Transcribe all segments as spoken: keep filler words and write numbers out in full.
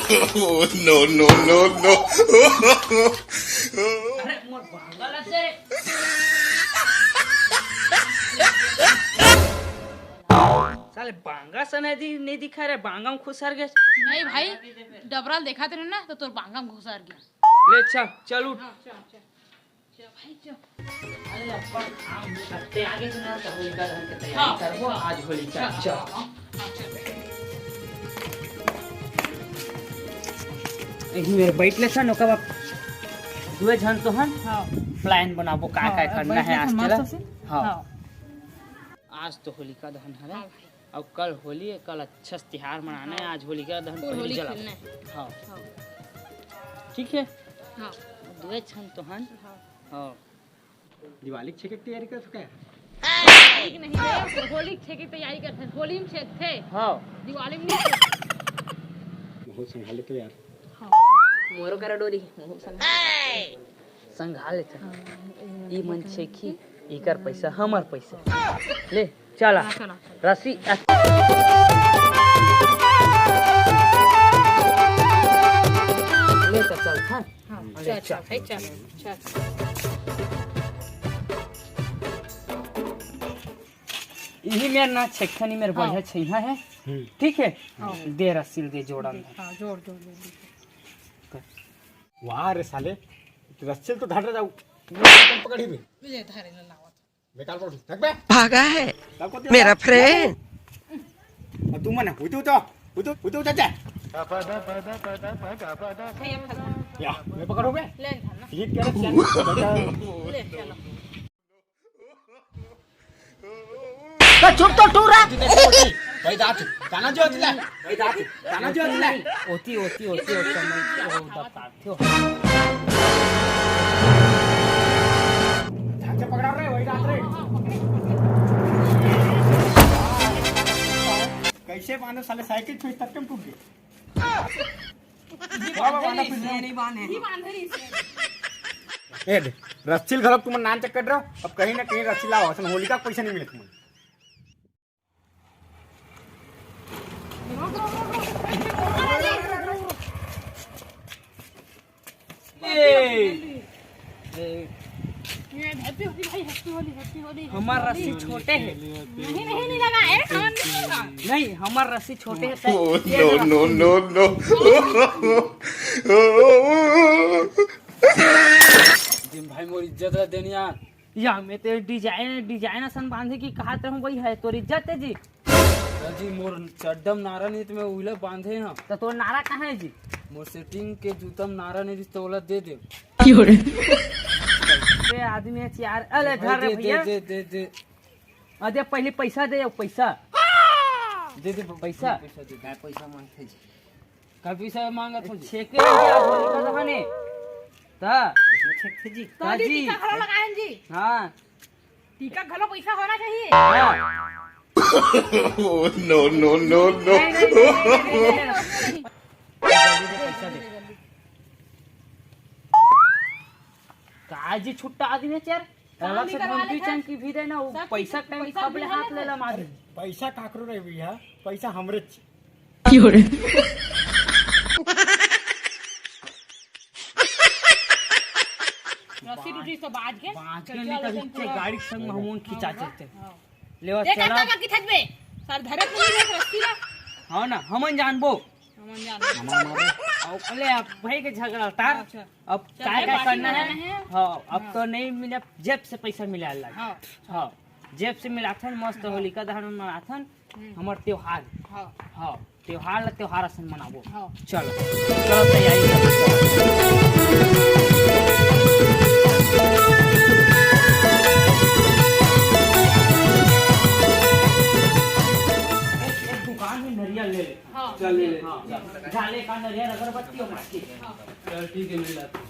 Oh, no, no, no, no। अरे, मोर बांगा लग जाए। साले बांगा से नहीं दि-, नहीं दिखा रे, बांगा में खुसर गए। नहीं भाई, डबरा ल देखा तेरे ना, तो तोर बांगा में घुसर गया। ले, चल, चल उठ। हाँ, चल, चल। चल भाई, चल। अरे, अपन काम करते आगे चल ना, तो होलिका दहन के तैयारी हाँ, करबो, हाँ। आज होलिका। हाँ, चल। हाँ, हाँ, चल। यही मेरे बैठ ले सन, ओकर बाद दुए झन तो हन, हाँ। Plan बनाबो, का, हाँ, का करना बैठ है ले आज सन, तेला। मस्त से। हाँ। हाँ। आज तो होलिका दहन हरे। हाँ भाई। अउ कल होली है, कल अच्छा से तिहार मनाना है, हाँ। आज होलिका दहन फुल पहले होली जला। खेलना है। हाँ। हाँ। ठीक है? हाँ। दुए झन तो हन। हाँ। हाँ। दिवाली के छेके के तैयारी करत हो का? ठीक नहीं है, होली के छेके के तैयारी करत हन। होली में छेकथे। हाँ। दिवाली में नहीं छेकथे। बहुत संभाल लेते यार। हाँ। मोरो करा डोरी, मोरो संभाल। संघा लेथन। हाँ, ई मन छेकी, इकर पैसा हमर पैसा। ले, चला। हाँ, चला, चला। रस्सी, ले, त चल, हाँ। हाँ, ले, चल, चल, चल। भाई, चल, चल। इही मेर ना छेकथन, ई मेर हाँ। बढ़िया छइहा है। हम्म। ठीक है? हाँ। दे रस्सी ल दे जोड़न। हाँ, जोड़, जोड़, जोड़, जोड़। वाह रे साले, रस्सी ल तो धर रहा जाऊ। पकड़ी भी। ले, धरे ले, लावत। बेकार पकड़, थक बे। भागा है तब को मेरा friend। अब तू मन, उतू तो, उतू, उतू चाचा। या, मैं पकड़ो बे। ले, धर ना। ये क्या रस्सी? ले, चलो। तो चुप तो टूरा। भाई दांत, गाना जो होता है, भाई दांत, गाना जो होता है। ओती, ओती, ओती, ओती, मैं, ओ, दबता, क्यों? ध्यान से पकड़ा रे, वही दांत रे। कैसे बांधो साले, साइकिल छुई तब तुम टूट गए। ये बांधे नहीं, ये नहीं बांधे। ये बांधे नहीं। ए दे, रस्सी ल घलोक तुमन नान चक्कर रहो। अब कहीं ना कहीं रस्सी लाओ, असन होलिका के पैसा नहीं मिले तुमन। ए, ए, ये happy होली भाई, happy Holi, happy Holi, happy हमार होली। रस्सी छोटे है। नहीं, नहीं, नहीं लगा, ए, खान नहीं लगा। नहीं, हमार रस्सी छोटे है। Oh, no, no, no, no। Gym भाई, मोर इज्जत ला देन यार। या, मैं तो design, design असन बांधे की कहा तो हूँ, वही है तोर इज्जत है जी। जी, मोर चड्डम नारा नहीं तो मैं उला बांधे हाँ। तो तोर नारा कहाँ है जी? मोर setting के जूतम नारा नहीं तो ओला दे दे। क्यों रे? ए आदमी है यार, अले भाई, धर रे दे, भैया। दे, दे, दे, दे। अरे पहले पैसा दे, पैसा। दे दे, पैसा। पैसा दे। काय पैसा मांगथे जी? काय पैसा मांगत हो जी? छेके रंगे आज होलिका दहन हे। ता? इसमें छेकथे जी। ता जी, जी। टीका घलो लगाएन जी। हाँ। टीका घलो पैसा होना चाहिए। हाँ। Oh, no, no, no, no। नहीं, नहीं, नहीं। जल्दी दे, पैसा दे। का जी छुट्टा आदमी है यार। हाँ, अलग से निकलवा धमकी ले, चमकी भी दे ना, वो सब पैसा चीज, टाइम पैसा कब भी ले ले हाथ ले। ले ला मारी। पैसा काकरो रहे भैया, पैसा हमरे च-। क्यों रे? रस्सी टूटी तो बाज के, बाज के चल, निकल चल, के चल। गाड़ी के संग में हम खिंचा चलते। हाँ। लेवा देख, चला। का की थक बे? सर धरे तो नहीं देख रस्सी ला। हाँ ना, हमन जानबो। हमन जानबो। हमन मारे। अब ले आप भाई के झगड़ा तार। अच्छा। अब चल, काय, काय बाकी करना है? है। हाँ, अब हाँ। तो नहीं मिले, जेब से पैसा मिला ला। हाँ। हाँ, जेब से मिलाथन, मस्त हाँ। होलिका दहन मनाथन, हम्म। हमर त्योहार। हाँ। हाँ, त्योहार ला त्योहार असन मनाबो। हाँ। चलो, चलो तैयारी करो। एक, एक दुकान में नरियल ले ले। हाँ। चल, ले ले। हाँ, चल। जा ले, का नरियल अगरबत्ती और माचिस। हाँ। चल, ठीक है, मिल जाते हैं।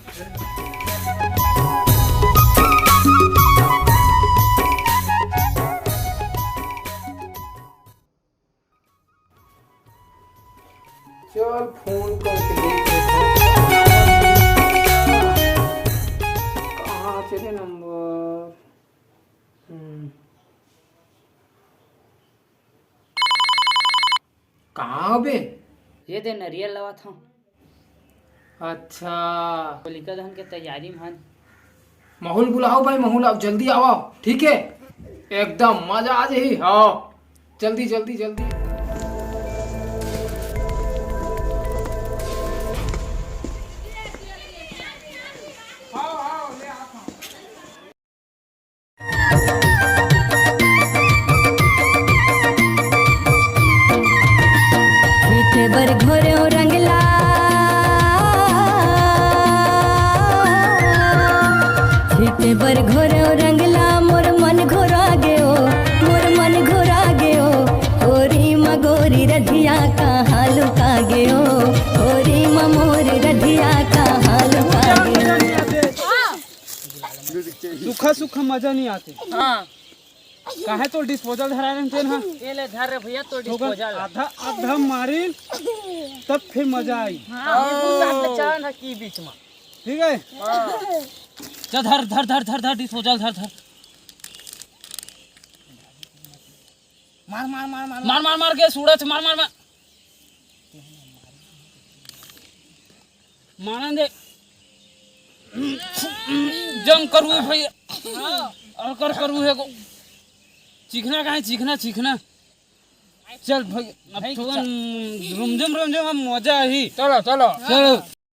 चल, फोन करके देख लेते हैं। कहाँ चले नंबर? हम्म। कहाँ बे? ये दे, नरियल लवात हूँ। अच्छा। होलिका दहन के तैयारी में हन। माहौल बुलाओ भाई, माहौल आओ, जल्दी आओ, ठीक है? एकदम मजा आ जाही। हाँ, जल्दी, जल्दी, जल्दी। पीटे बर घोरेव रंगला, पीटे बर घोरेव रंगला, मोर मन घोरा गयो, मोर मन घोरा गयो। होरी म गोरी रधिया कहाँ लुका गयो, होरी म मोर रधिया कहाँ लुका गयो। सुखा सुखा मजा नहीं आते। हाँ काहे तो डिस्पोजल धरा रहे तेन हा। ये ले धर रे भैया तो डिस्पोजल। आधा आधा मारिन तब फिर मजा आई। हाँ ये बुझा के चान है की बीच में। ठीक है। हाँ चल धर धर धर धर धर डिस्पोजल धर धर। मार मार मार मार मार मार मार के सूरज मार मार मार। मारन दे। जंग करू है भैया। और कर करू है को। चीखना कहाँ है? चीखना चीखना। चल भाई अब थोड़ा रुमझम रुमझम हम मजा ही। चलो चलो। चलो।